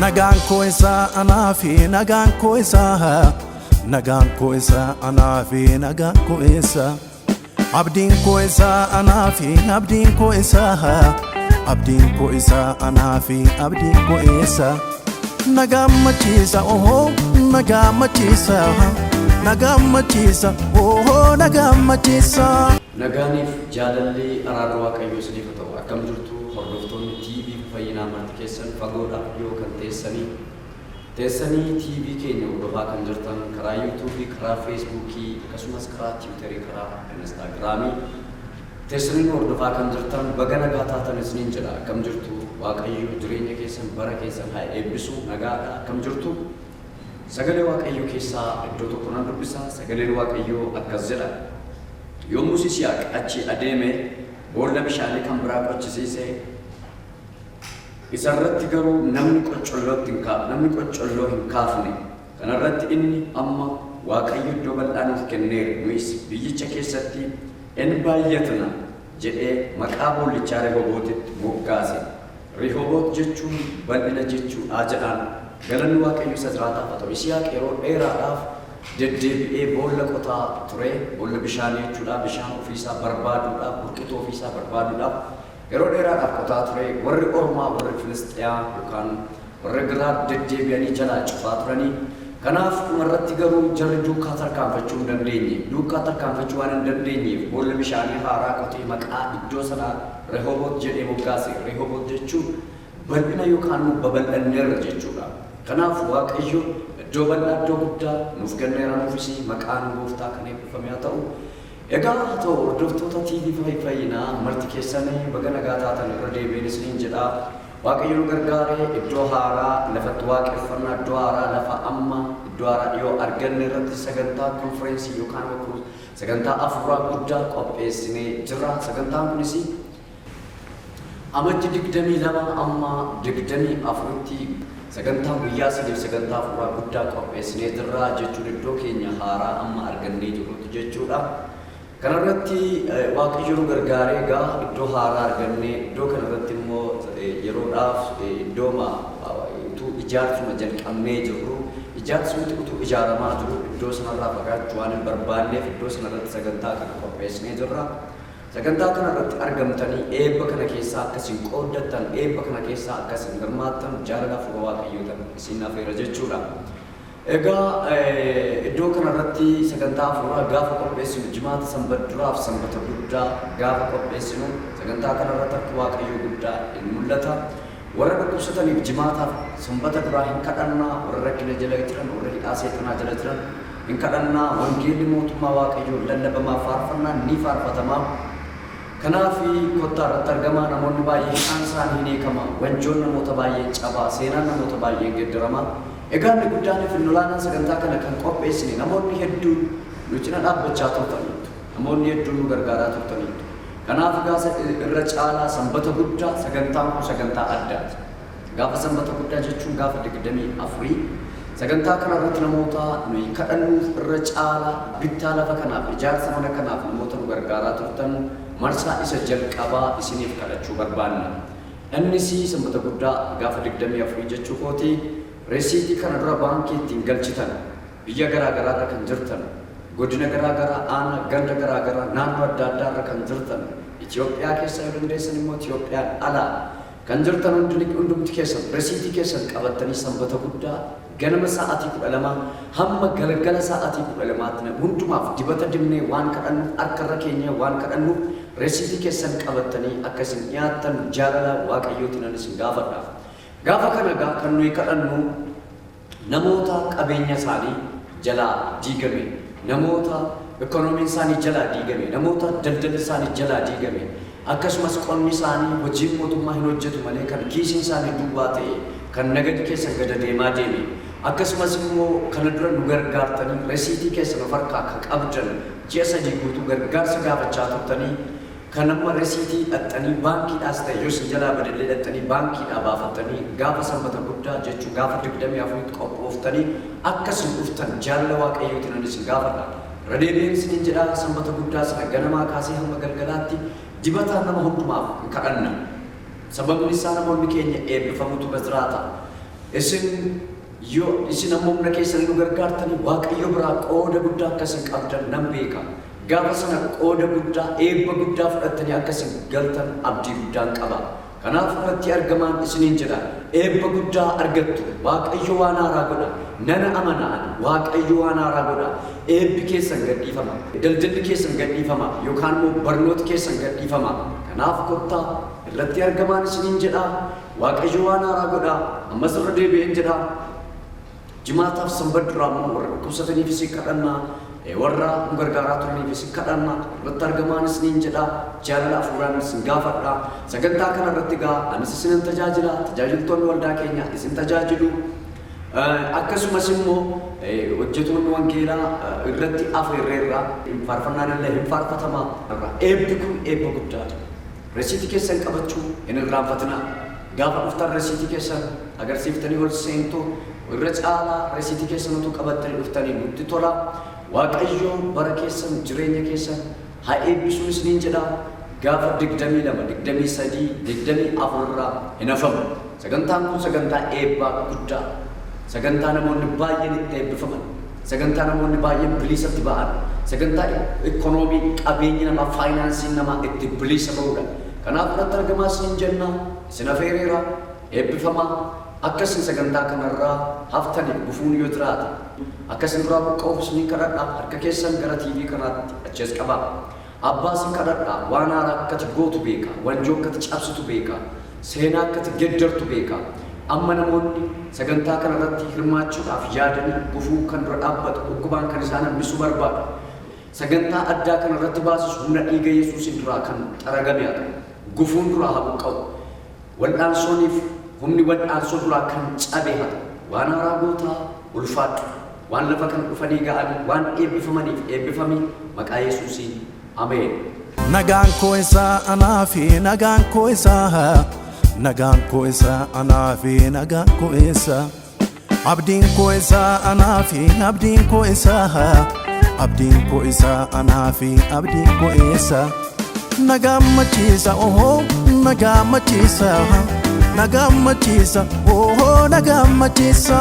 Nagaan koo isaa anaa fi nagaan koo isaa, nagaan koo isaa anaa fi nagaan koo isaa, abdiin koo isaa anaa fi abdiin koo isaa, abdiin koo isaa anaa fi abdiin koo isaa. Na gammachiisa, ohoo, na gammachiisa, na gammachiisa, ohoo, na gammachiisa. Nagaaniif jaalalli araarri Waaqayyoo isiniif haa ta'u. Akkam jirtu hordoftoonni TV Fayyinaa marti keessan, fagoodhaaf dhiyoo kan teessanii teessanii TV keenya hordofaa kan jirtan, karaa Yuutuubii, karaa Feesbuukii, akkasumas karaa Tiwiitarii, karaa Instaagiraamii teessanii nu hordofaa kan jirtan, baga nagaa taatan isiniin jedha. Akkam jirtu? Waaqayyo jireenya keessan, bara keessan haa eebbisu. Nagaadha? Akkam jirtu? Sagalee Waaqayyoo keessaa iddoo tokko nan dubbisa. Sagaleen Waaqayyoo akkas jedha: "Yommus Yisihaaq achi adeeme, boolla bishaanii kan biraa qochisiise, isa irratti garuu namni qoccolloo hin kaafne. Kana irratti inni, 'Amma Waaqayyo iddoo bal'aa nuuf kenneera, nuyis biyyicha keessatti in baay'atna' jedhee maqaa boollichaa Rehobootitti moggaase. Rehoboot jechuun bal'ina jechuudha" jedhaan. Galanni Waaqayyo isa jiraataaf haa ta'u. Yisihaaq yeroo dheeraadhaaf deddeebi'ee boolla qotaa ture, boolla bishaanii jechuudha, bishaan ofiisaa barbaaduudhaaf, burqituu ofiisaa barbaaduudhaaf yeroo dheeraadhaaf qotaa ture. Warri Ormaa, warri Filisxiyaa yookaan warri Giraar deddeebi'anii jalaa cufaa turanii. Kanaaf dhumarratti garuu jarri duukaa tarkaanfachuu hin dandeenye. Duukaa tarkaanfachuu waan hin dandeenyeef boolla bishaanii haaraa qotee maqaa iddoo sanaa Rehoboot jedhee moggaase. Rehoboot jechuun bal'ina yookaan immoo babal'anneerra jechuudha. Kanaaf Waaqayyo iddoo bal'aa, iddoo guddaa nuuf kenneera, nuufis maqaan Gooftaa kan eebbifame haa ta'u. Egaa haa ta'u, hordoftoota TV Fayyinaa marti keessanii baga nagaa taatan irra deebi'een isiniin jedha. Waaqayyo nu gargaaree iddoo haaraa lafatti waaqeffannaa, iddoo haaraa lafa amma iddoo haaraa dhiyoo arganne irratti sagantaa konfireensii yookaan immoo sagantaa afuuraa guddaa qopheessinee jirra. Sagantaan kunis Amajji 22 amma 24tti sagantaa guyyaa 3f sagantaa afuuraa guddaa qopheessinee jirra jechuun iddoo keenya haaraa amma argannee jirrutti jechuudha. Kanarratti Waaqayyo nu gargaaree egaa iddoo haaraa argannee, iddoo kanarratti immoo yeroodhaaf iddooma utuu ijaarsuma jalqabnee jirru, ijaarsumti utuu ijaaramaa jiru iddoo sanarraa fagaachuu waan hin barbaanneef iddoo sanarratti sagantaa kana qopheessinee jirra. Sagantaa kanarratti argamtanii eebba kana keessaa akka isin qooddattan, eebba kana keessaa akka isin hirmaattan jaalala hafuura Waaqayyootan isin afeera jechuudha. Egaa iddoo kanarratti sagantaa hafuuraa gaafa qopheessinu, Jimaata, Sanbata duraaf Sanbata guddaa gaafa qopheessinu, sagantaa kanarratti harki Waaqayyoo guddaa in mul'ata. Warra dhukkubsataniif Jimaataaf Sanbata duraa hin kadhannaa, warra rakkina jala jiran, warra hidhaa seexanaa jala jiran hin kadhannaa, wangeelli mootummaa Waaqayyoo lallabamaa, faarfannaan ni faarfatamaa. Kanaaf kottaa irratti argamaa. Namoonni baay'ee hidhaan isaanii hin hiikama, wanjoon namoota baay'een cabaa, seenaan namoota baay'een geeddarama. Egaa inni guddaanii fi inni olaanaan sagantaa kana kan qopheessine, namoonni hedduun nu cina dhaabbachaa turtaniittu. Namoonni hedduun nu gargaaraa turtaniittu. Kanaaf egaa irra caalaa Sanbata guddaa sagantaan kun sagantaa addaati. Gaafa Sanbata guddaa jechuun gaafa 24, sagantaa kana irratti namoota nuyi kadhannuuf, irra caalaa bittaa lafa kanaaf, ijaarsa mana kanaaf namoota nu gargaaraa turtan marsaa isa jalqabaa isiniif kadhachuu barbaanna. Innis Sanbata guddaa gaafa 24 jechuu kooti. Resiitii kana dura baankii ittiin galchitan, biyya garaa garaa irra kan jirtan, godina garaa garaa, aanaa, ganda garaa garaa, naannoo adda addaa irra kan jirtan, Itoophiyaa keessa yoo dandeessan immoo Itoophiyaan alaa kan jirtan hundumti keessan resiitii keessan qabattanii Sanbata guddaa ganama sa'aatii 12 hamma galgala sa'aatii 12tti hundumaaf dibata dibnee waan kadhannuuf, harka irra keenyee waan kadhannuuf, resiitii keessan qabattanii akka isin dhiyaattan jaalala Waaqayyootiin ani isin gaafadha. Gaafa kana egaa kan nuyi kadhannu namoota qabeenya isaanii jalaa diigame, namoota ikoonomiin isaanii jalaa diigame, namoota daldalli isaanii jalaa diigame, akkasumas qonni isaanii, hojiin mootummaa hin hojjetu malee kan kiisiin isaanii duwwaa ta'e, kan nagadi keessan gada deemaa deeme, akkasumas immoo kana dura nu gargaartanii resiitii keessan of harkaa kan qabdan, ji'a 3 guutuu gargaarsa gaafachaa turtanii, kan amma resiitii dhaqxanii baankiidhaas ta'e yoo isin jalaa badellee dhaqxanii baankiidhaa baafattanii gaafa Sanbata guddaa jechuun gaafa 24tti qophooftanii akka isin dhuftan jaalala Waaqayyootiin ani isin gaafadha. Irra deebi'een isiniin jedhaa, Sanbata guddaa sana ganamaa kaasee hamma galgalaatti dibataan nama hundumaaf hin kadhanna. Sababni isaa namoonni keenya eebbifamutu irra jiraata. Isin yoo isin amma humna keessanii nu gargaartanii, Waaqayyo biraa qooda guddaa akkasin qabdan nan beeka. Gaafa sana qooda guddaa, eebba guddaa fudhattanii akkasin galtan abdii guddaan qaba. Kanaaf irratti argamaan isiniin jedha. Eebba guddaa argattu. Waaqayyo waan haaraa godha. Nana amana ani. Waaqayyo waan haaraa godha. Eebbi keessan gadhiifama. Daldalli keessan gadhiifama. Yookaan immoo barnooti keessan gadhiifama. Kanaaf kottaa irratti argamaan isiniin jedha. Waaqayyo waan haaraa godha. Ammas irra deebi'een jedha. Jimaataaf Sanbata duraa immoo warra dhukkubsataniifis hin kadhannaa, warra nu gargaaraa turaniifis hin kadhannaa, irratti argamaan isiniin jedha, jaalala hafuuraan isin gaafadha. Sagantaa kana irratti egaa anis isinan tajaajila, tajaajiltoonni waldaa keenya isin tajaajilu. Akkasumas immoo hojjetoonni wangeelaa irratti afeerreerra, faarfannaan illee hin faarfatama. Eebbi kun eebba guddaadha. Resiitii keessan qabachuu hin irraanfatinaa. Gaafa dhuftan resiitii keessan agarsiiftanii ol seentu. Irra caalaa resiitii keessan utuu qabattanii dhuftanii nutti tola. Waaqayyo bara keessan, jireenya keessan haa eebbisuu isiniin jedha. Gaafa 22, 23, 24 irraa hin hafamu. Sagantaan kun sagantaa eebbaa guddaa. Sagantaa namoonni baay'een itti eebbifaman. Sagantaa namoonni baay'een bilisatti ba'an. Sagantaa ikoonoomii, qabeenyi namaa, faayinaansiin namaa itti bilisa ba'udha. Kanaaf irratti argamaa isiniin jenna. Isin afeereera. Eebbifamaa. Akka isin sagantaa kanarraa haftaniif gufuun yoo jiraate, akka isin duraa buqqa'uuf isiniin kadhadha. Harka keessan gara TV kanaatti achi as qabaa. Abbaa, isin kadhadha. Waan haaraa akkati gootu beeka. Wanjoo akkati cabsitu beeka. Seenaa akkati geddartu beeka. Amma namoonni sagantaa kanarratti hirmaachuudhaaf yaadanii gufuu kan dura dhaabbatu, dhukkubaan kan isaan hambisuu barbaadu, sagantaa addaa kanarratti baasisu, humna dhiiga Yesuusin duraa kan xaragame haa ta'u. Gufuun duraa haa buqqa'u. Wal'aansooniif humni wal'aansoo duraa kan cabe haa ta'u. Waan haaraa gootaa, ulfaadhu. Waan lafa kan dhufanii ga'anii waan eebbifamaniif eebbifamii, maqaa Yesuusiin. Ameen. Nagaan koo isaa anaa fi nagaan koo isaa, nagaan koo isaa anaa fi nagaan koo isaa, abdiin koo isaa anaa fi abdiin koo isaa, abdiin koo isaa anaa fi abdiin koo isaa. Na gammachiisa, ohoo, na gammachiisa, na gammachiisa, ohoo, na gammachiisa.